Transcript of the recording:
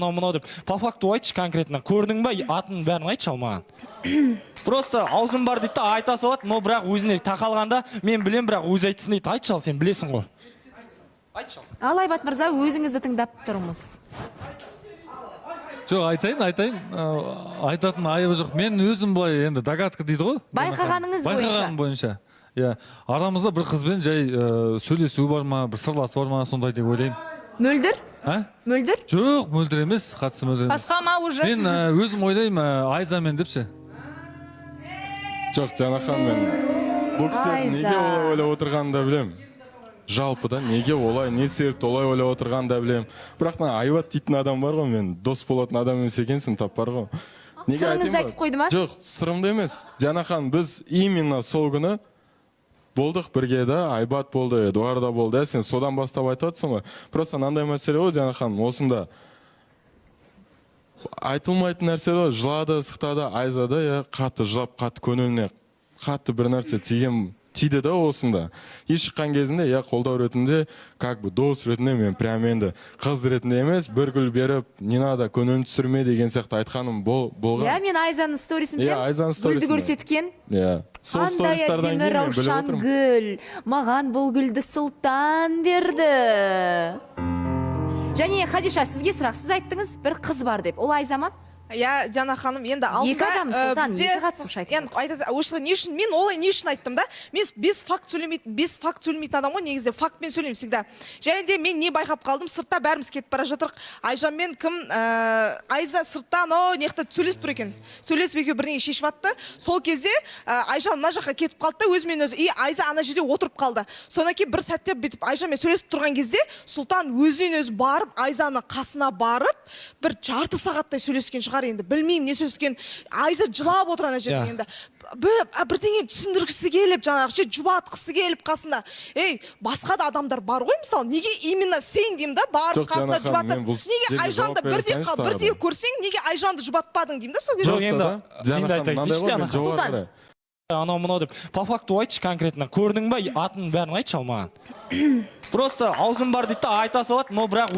Анау мынау деп, по факту айтшы, конкретно көрдің ба? Атын, бәрін айтшы. Ал маған просто аузым бар дейді да, айта салады, но бірақ өзіне тақалғанда мен білем, бірақ өзі айтсын дейді. Айтшы, ал сен білесің ғой, айтшы, ал. Ал, Айбат мырза, өзіңізді тыңдап тұрмыз. Жоқ, айтайын, айтайын. Айтатын айыбы жоқ. Мен өзім былай енді, догадка дейді ғой. Байқағаныңыз бойынша. Байқағаным бойынша, иә, арамызда бір қызбен жай сөйлесу бар ма, бір сырласы бар ма, сондай деп ойлаймын. Мөлдір? А? Мөлдір? Жоқ, Мөлдір емес, қатысы Мөлдір емес. Басқа ма уже? Мен өзім ойлаймын, Айзамен деп ше. Жоқ, Диана ханым, мен бұл кісілердің неге Айза. олай ойлап отырғанын да білемін. Жалпы да, неге олай, не себепті олай ойлап отырғанын да білемін. Бірақ мына Айбат дейтін адам бар ғой, мен дос болатын адам емес екенсің, тап бар ғой. Неге Сырыңызды айтайын ба? айтып қойды ма? Жоқ, сырымды емес. Диана ханым, біз именно сол күні болдық бірге да, Айбат болды, Эдуард да болды, иә. Сен содан бастап айтып жатырсың ғой. Просто мынандай мәселе ғой, Диана ханым, осында айтылмайтын нәрсе ғой. Жылады, сықтады Айза да, иә, қатты жылап, қатты көңіліне қатты бір нәрсе тиген, тиді да осында. И шыққан кезінде, иә, қолдау ретінде, как бы дос ретінде, мен прям енді қыз ретінде емес, бір гүл беріп, не надо, көңілін түсірме деген сияқты айтқаным болған. Иә, мен Айзаның сторисін Иә, білемін. Айзаның Гүлді сторисін. көрсеткен. Иә, сол Қандай стористардан әдемі кейін мен біліп раушан отырмын. гүл! Маған бұл гүлді Сұлтан берді. Және, Хадиша, сізге сұрақ. Сіз айттыңыз, бір қыз бар деп. Ол Айза ма? Иә, Диана ханым, енді алдында Екі адам, Сұлтан, бізде екі қатысушы айтып. Енді айтады осы, не үшін мен олай, не үшін айттым да? Мен без факт сөйлемейтін, без факт сөйлемейтін адам ғой негізі, фактпен сөйлеймін всегда. Және де мен не байқап қалдым? Сыртта бәріміз кетіп бара жатырық, Айжанмен кім, Айза сыртта анау мына жақта сөйлесіп тұр екен. Сөйлесіп, екеуі бірдеңе шешіп жатты. Сол кезде Айжан мына жаққа кетіп қалды да өзімен өзі, и Айза ана жерде отырып қалды. Содан кейін бір сәтте бүйтіп Айжанмен сөйлесіп тұрған кезде Сұлтан өзінен өзі барып, Айзаның қасына барып, бір жарты сағаттай сөйлескен шығар енді, білмеймін не сөйлескен. Айза жылап отыр ана жерде. Енді бірдеңе түсіндіргісі келіп, жаңағы ше, жұбатқысы келіп қасында. Ей, басқа да адамдар бар ғой, мысалы, неге именно сен деймін да, барып Жоқ, қасында Диана ханым, жұбатып. мен бұл Неге жерге Айжанды жауап бере бірде салайыншы тағы бірде да. көрсең, неге Айжанды жұбатпадың деймін да сол кезде. Жоқ, енді Просто да, Диана енді ханым, айтайын мынандай дейінші, ғой, Диана мен жоғары Сұлтан. қарай. Анау мынау деп, по факту айтшы, конкретно көрдің ба? Атын, бәрін айтшы. Ал маған просто аузым бар дейді да, айта салады, но бірақ